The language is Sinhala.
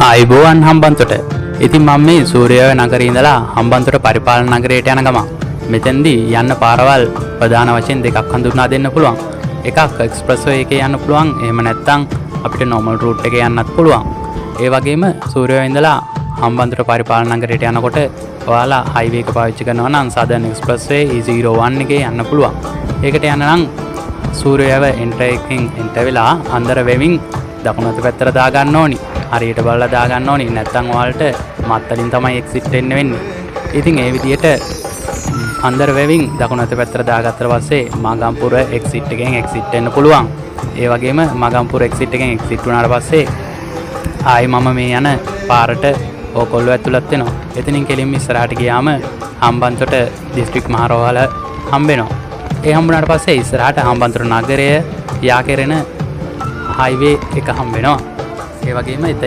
ආයුබෝවන් හම්බන්තොට. ඉතින් මම මේ සූර්යවැව නගරේ ඉඳලා හම්බන්තොට පරිපාලන නගරයට යන ගමන් මෙතෙන්දී යන්න පාරවල් ප්‍රධාන වශයෙන් දෙකක් හඳුන්වා දෙන්න පුළුවන්. එකක් එක්ස්ප්‍රස් වේ එකේ යන්න පුළුවන්. එහෙම නැත්නම් අපිට නෝමල් රූට් එකේ යන්නත් පුළුවන්. ඒ වගේම සූර්යවැව ඉඳලා හම්බන්තොට පරිපාලන නගරයට යනකොට ඔයාලා හයිවේ එක පාවිච්චි කරනවා නම් සදර්න් එක්ස්ප්‍රස් වේ E01 එකේ යන්න පුළුවන්. ඒකට යන්න නම් සූර්යවැව එන්ටර් එකෙන් එන්ටර් වෙලා අන්දර වෙමින් දකුණු අත පැත්තට දාගන්න ඕනි. හරියට බලලා දාගන්න ඕනි. නැත්නම් ඔයාලට මත්තලින් තමයි එක්සිට් වෙන්න වෙන්නේ. ඉතින් ඒ විදිහට අන්දර වෙමින් දකුණු අත පැත්තට දාගත්තට පස්සේ මාගම්පුර එක්සිට් එකෙන් එක්සිට් වෙන්න පුළුවන්. ඒ වගේම මාගම්පුර එක්සිට් එකෙන් එක්සිට් වුණාට පස්සේ ආයි මම මේ යන පාරට ඕකොල්ලෝ ඇතුළත් වෙනවා. එතනින් කෙලින්ම ඉස්සරහට ගියාම හම්බන්තොට දිස්ත්‍රික් මහ රෝහල හම්බෙනවා. ඒ හම්බුනාට පස්සේ ඉස්සරහට හම්බන්තොට නගරය යා කෙරෙන හයිවේ එක හම්බ වෙනවා. ඒ වගේම එතන